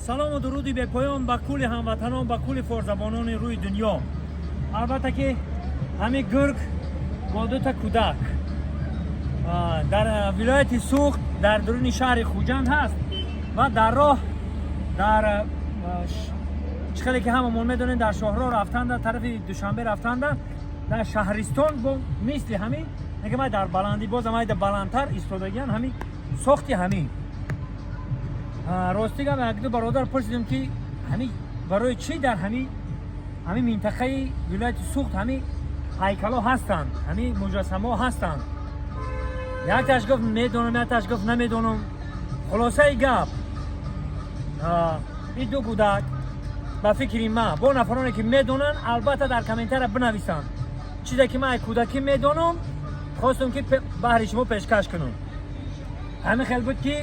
Салому дуруди бепоён ба кулли ҳамватанон, ба кулли форсзабонони рӯи дунё. Албатта, ки ҳамин гург бо дута кӯдак дар вилояти Суғд, дар дуруни шаҳри Хуҷанд ҳаст ва дар роҳ, дар чӣ хеле ки ҳамамон медонем, дар шоҳроҳ рафтанда, тарафи Душанбе рафтанда, дар шаҳристон бо мисли ҳамин неки дар баландӣ, бозам айда баландтар истодагиан, ҳамин сохти ҳамин. Рости гап, якду бародар пурсидем, ки ҳамин барои чӣ дар ҳамин минтақаи вилояти Суғд ҳамин ҳайкало ҳастанд, ҳамин муҷассамаҳо ҳастанд. Якташ гуфт, медонам, якташ гуфт, намедонам. Хулосаи гап, ин ду кӯдак, ба фикри ман, бо нафароне ки медонанд, албатта, дар комментария бинависанд. Чизе ки ман ай кӯдакӣ медонам, хостум, ки баҳри шумо пешкаш кунам. Ҳамин хел буд, ки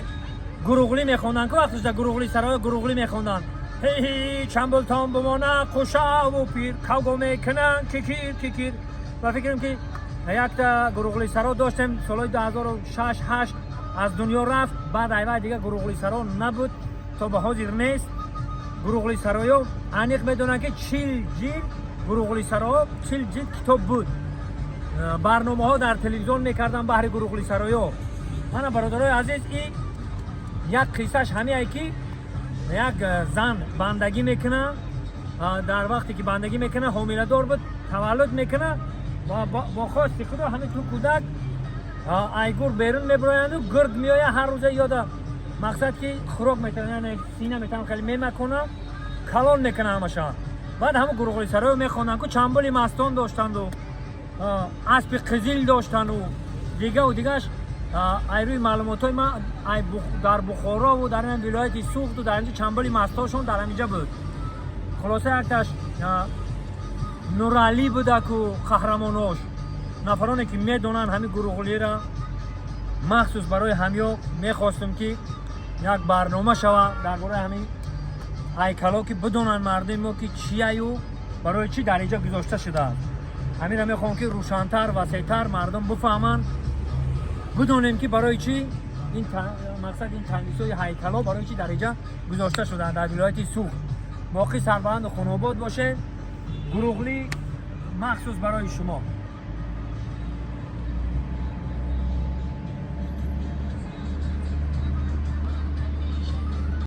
Гуруғлӣ мехонданд ку вақташда Гуруғлӣ сароя Гуруғлӣ мехонданд: «Ҳи, чамбултон бумона, қушаву пир кавго мекунанд, кикир кикир». Ба фикрам, ки якта Гуруғлӣ саро доштем, солҳои 2006 8 аз дунё рафт. Баъд айвай дига Гуруғлӣ саро набуд, то ба ҳозир нест. Гуруғлӣ сароё аниқ медонанд, ки 40 ҷилд Гуруғлӣ саро, 40 ҷилд китоб буд. Барномаҳо дар телевизион мекарданд баҳри Гуруғлӣ сароё. Мана, бародарои азиз, и як қиссаш ҳамие, ки як зан бандагӣ мекуна. Дар вақте ки бандагӣ мекуна, ҳомиладор буд, таваллуд мекуна ва бо хости худо ҳамин ту кӯдак ай гур берун мебироянду гург меоя, ҳар рӯза ёда мақсад ки хӯрок метавон, яъне сина метавон, хеле мемакона, калон мекуна ҳамаша. Баъд ҳамун Гуруғли сароё мехонданд ку, чамбули мастон доштанду аспи қизил доштанду дигаву дигаш. Ай рӯи маълумотҳои ман, дар Бухорову дар ин вилояти Суғду дар инҷа чамбули мастошон дар ҳаминҷа буд. Хулоса, якташ Нуралӣ будаку қаҳрамонош. Нафароне ки медонанд ҳамин Гуруғлира, махсус барои ҳамё мехостум, ки як барнома шава дар бораи ҳамин ҳайкало, ки бидонанд мардуми мо, ки чияю барои чӣ дар инҷа гузошта шудааст. Ҳаминро мехоҳам, ки рӯшантар, васеътар мардум бифаҳманд, бидонем, ки барои чӣ ин мақсад, ин тангисои ҳайкало барои чӣ дар инҷа гузошта шудаанд дар вилояти Суғд. Боқӣ сарбаланду хонобод бошед. Гуруғлӣ махсус барои шумо.